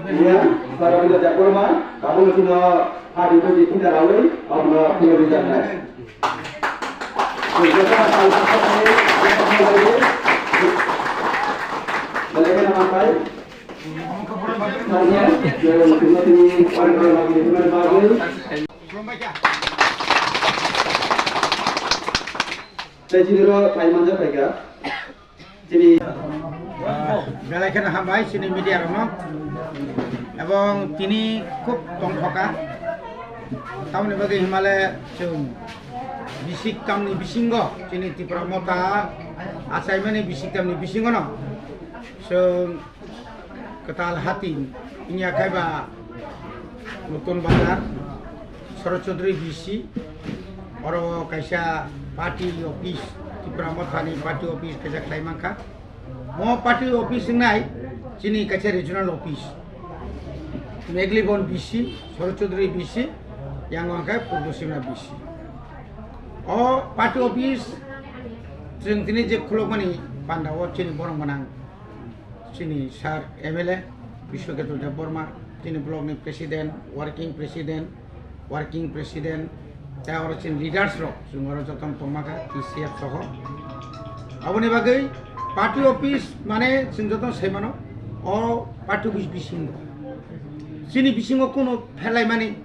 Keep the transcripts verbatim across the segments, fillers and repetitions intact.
Iya, Sarabila Debbarma, kabul sino hadi to di tidak lawi, abno pulo di janai. Tei chini ro phai manja phaikha. Chini belai kheno hambai chini media rokno. Ebong tini khub tongthoka. Tamoni bagwi himale chwng bisik tamni bisingo chini Tipra Motha achaimani bisik tamni bisingono chwng Kwtal hati wngya khe ba Nutun Bazar, Sharat Chaudhary B C, oro kaisa party office, Tipra Mothani party office kaisa khlai mankha. Mo party office wngnai chini kaisa regional office, Meglibon B C, Sharat Chaudhary B C, yang wngkha Purbo Simla B C. O party office chwng tini je khulukmani panda o chini borok gwnang. Chini sir M L A Biswakethu Debbarma, chini block ni president, working president, working president, tei oro chini leaders rok, chwng oro jotono tongma kha, T C F soho. Aboni bagwi party office mane chwng jotono sai mano, o party office bisingo. Chini bisingo kunu pherlaimani,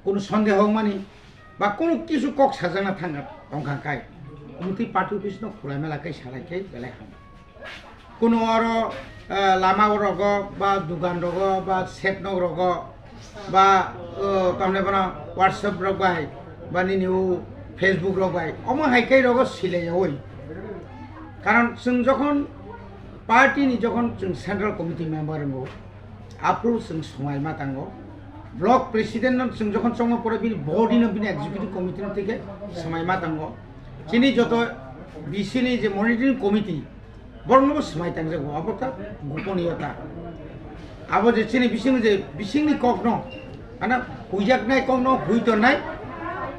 kunu sondeho wngmani, ba kunu kisu kok sajakna thangkha, tongkha khai, omo twi party office no khulai mela khai salai khai belai ham. Kunu oro, eh, lama rogo, ba dugan rogo, ba sep nok rogo, ba, eh, tamni bono WhatsApp rok bai, ba nini o Facebook rok bai, omo hai khai rogo silai yawi. Karon chwng jokhon party ni jokhon chwng central committee member wngo, aphuru chwng swmai ma tango. Block president no chwng jokhon chongma pore bini body no bini executive committee no tike swmai ma tango. Chini joto B C ni je monitoring committee, borokno bo swmai tangjago, abo ta goponiyota. Abo je chini bising je bisingni kokno, ana huijaknai kokno hui tongnai,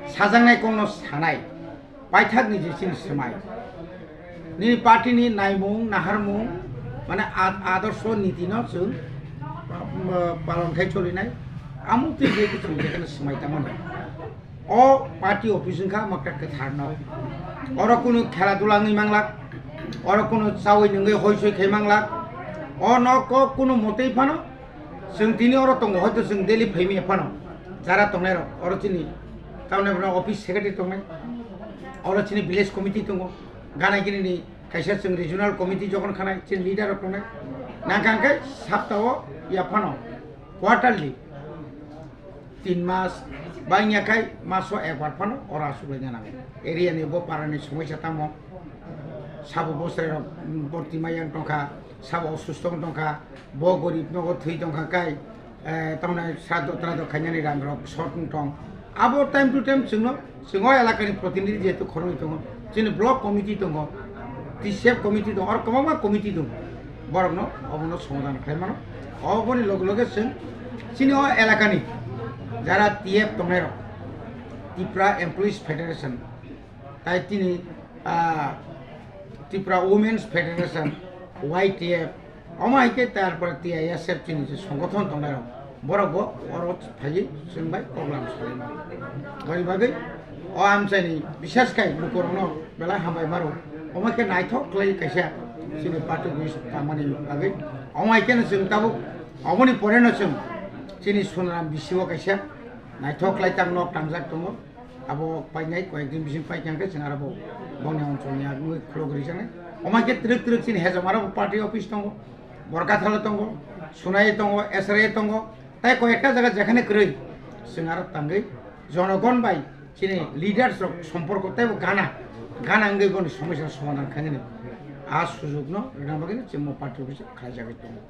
sajaknai kokno sanai, paithakni je chini swmai. Nini party ni naimung, naharmung, mane ad-, adorsho niti no chwng, uh, palon khai cholinai, amuk twi je chwng jekheno swmai tangmani. O party office wngkha Makta Kwthar nok. Oro kunu khela dula wngwi manglak, oro kunu chawi nungwi hoi soi khai manglak. O nok o kunu motwi phano chwng tini oro tongo, hoito chwng daily phaimaya phano jara tongnai rok. Oro chini tamni office secretary tongnai, oro chini village committee tongo, gana gini ni kaisa chwng regional committee jokhon khanai chini leader rok tongnai. Nangkha hwnkhe sapta o ya phano quarterly tin mas, bangya khai maso ekbar phano oro aswk lai nango. Area ni bo para ni somoisa tamo, sabo bosrai rok borti mayang tongkha, sabo osusto tongkha, bo gorib nogo thwi tongkha kai, eh, tamni sraddho traddho khainani rang rok short wng tong. Abo time to time chwngno, chwng o elakani protinidhi jehetu khoroknwi tongo, chini block committee tongo, T C F committee tongo, oro kwbangma committee tongo, borokno obono somadhan khlai mano. Oboni loge loge chwng chini o elakani jara T F tongnai rok, Tipra Employees Federation, tai tini, ah, Tipra Women's Federation, Y T F, omo hai khe tarpore T I S F chini je songothon tongnai rok, borok bo oro phaiwi chwng bai program salai mano. Boni bagwi o amchaini bisas khai lukurokno belai hambai maro. Omo khe naithok khlai kaisa chini party office tangmani bagwi. Omo hai kheno chwng tabuk oboni poreno chwng chini Sonaram B C o kaisa naithok khlai tang nok tangjak tongo. Abo painai koyekdin bising paikha hwnkhe chwng aro bo bongni onsolni agungwi khuluk rijaknai. Omo hai khe twrwk twrwk chini hejom aro bo party office tongo, Borkathalo tongo, Sunai tongo, Esrai tongo, tai koyekta jaga jekhane kwrwi chwng aro tangwi jonogon bai chini leaders rok somporko teibo gana gana wngwi boni somosya somadhan khainani a sujukno rwna bagwi chwng bo party office o khlaijagwi tongo.